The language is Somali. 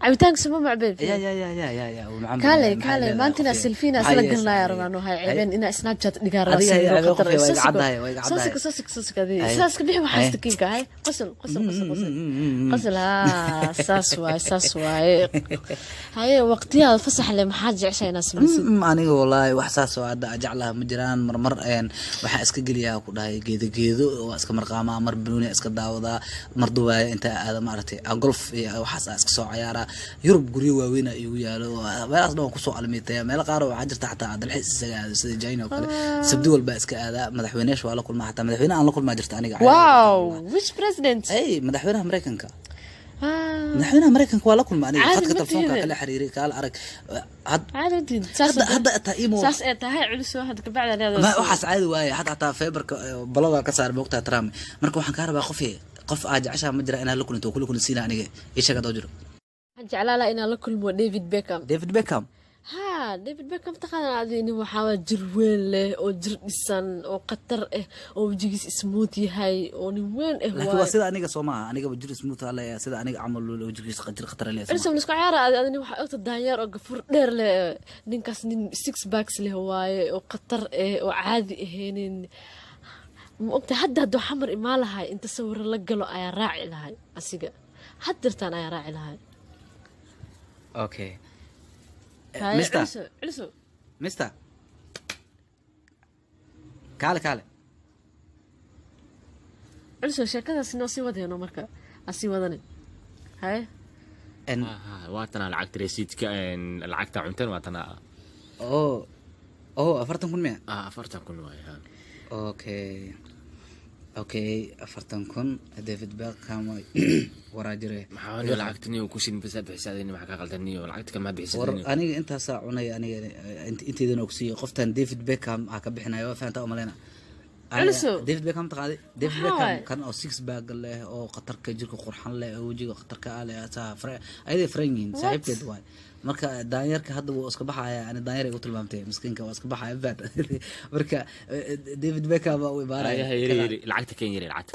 Cabitaanka sama macbeen. Ya, wuu macaan Kaale. badan yahay. Maxay Kaale. leedahay Maanta inaa qof selfie inaa maxay isla yeesay? galnaya rabaan, waxay ceebeen inaa Snapchat dhigaa rabaa. Adiga Sawiro hay khatar. qof, way iga Soo siko. caddahay, way iga Soo caddahay. siko, soo siko, soo siko adiga. Hay. Sidaas ka bixi waxaas Hay. takiinka hay. Qosol, qosol, qosol, qosol, qosol. Haa, saas waaye, saas waaye. Haye, waqtiyaada fasax leh maxaad jeceshahay inaad samaysid? Aniga wallaahi wax saas oo hadda jeclaha ma jiraan. Marmar waxaan iska geliyaa ku dhahay geedo geedo, waa iska marqaamaa, mar banooni iska daawadaa, mar Dubaaya inta aada maaragtay aan golf iyo waxaas aan iska soo cayaaraa. Yurub guryo waaweyn igu yaalo, meelahaas dhan waan kusoo almiitaya. Meelo qaar oo waxaa jirta xataa aan dalxiis isaga aado, sida China oo kale. Sabdi walba iska aadaa, madaxweyneyaasha waa la kulmaa, xataa madaxweyne aan la kulmaa jirta aniga. Wow, which president? Ay, madaxweynaha Mareykanka. Ah, Madaxweynaha Mareykanka waa la kulma aniga. Caadi Khadka ma telefoonka tihide. kala xiriiray, kaala arag had. Caadi ma tihid. Saas Hadda taa imo saas ee tahay culus oo hadda kabacdi aniga Ma waxaas caadi waaye. Hadda xataa Viberka balada ka saar moogtaa Trump. Marka waxaan kaa rabaa, qof qof aad jeceshaha ma jira inaad la kulanto? Kula kulansiina aniga, ii sheeg hadoo jiro. Waxaan jeclaa lahaa inaan la kulmo David Beckham. David Beckham? Ha, David Beckham. Taqaanaa adi? Nin waxaa waa jir weyn leh oo jir dhisan oo khatar ah oo wejigiis smooth yahay oo nin weyn ah. Laakiin waa waaye. sida aniga soo maaha? Anigaba jir smooth aa leeyahay, sida aniga camal oo jirkiisa jir khatar leeyahay. Culus lisku ciyaara adi. Adi nin waxaa ogta daanyeer oo gafur dheer leh. Ninkaas nin six packs leh waaye oo khatar ah oo caadi ahaynin, ma ogta? Hadda hadduu Xamar imaan lahay, inta sawiro la galo ayaa raaci lahay asiga. Haddirtaan ayaa raaci lahay. Okay. Haye, Mister. Culuso, culuso. Mister, kaale, kaale. Culuso, sheekadaas noo sii wadeeno marka asii wadane. Haye. Waa tanaa lacagta resiidka, lacagta cuntan waa tanaa. Oh, 40,000 miya? Ah, 40,000 waay, ha. Okay, 40,000. David Beckham waraa jire. Maxaa niyo lacagta niyo kushin basa bixisaadeen? Maxaa ka qaldan niyo? Lacagta kale maa War bixisadeen? Aniga intaasaa cunaya aniga, inteydana ogsiiyo. Qoftan David Beckham aa ka bixinaya, waa fahantaa umaleyna. Culusow. David Beckham taqaaday? David Maxaa Beckham waaye? kan oo six pack leh oo khatarka jirka qurxan leh oo wejiga khatarka ah leh, asaa ayaday furan yihiin, saaxiibteed waay. Marka daanyarka hadda wuu iska baxaya. Ani daanyar ay u tilmaamtay, miskiinka waa iska baxaya baad. Marka David Beckham baa u imaanaya. Yeri yeri, lacagta ken, yeri lacagta.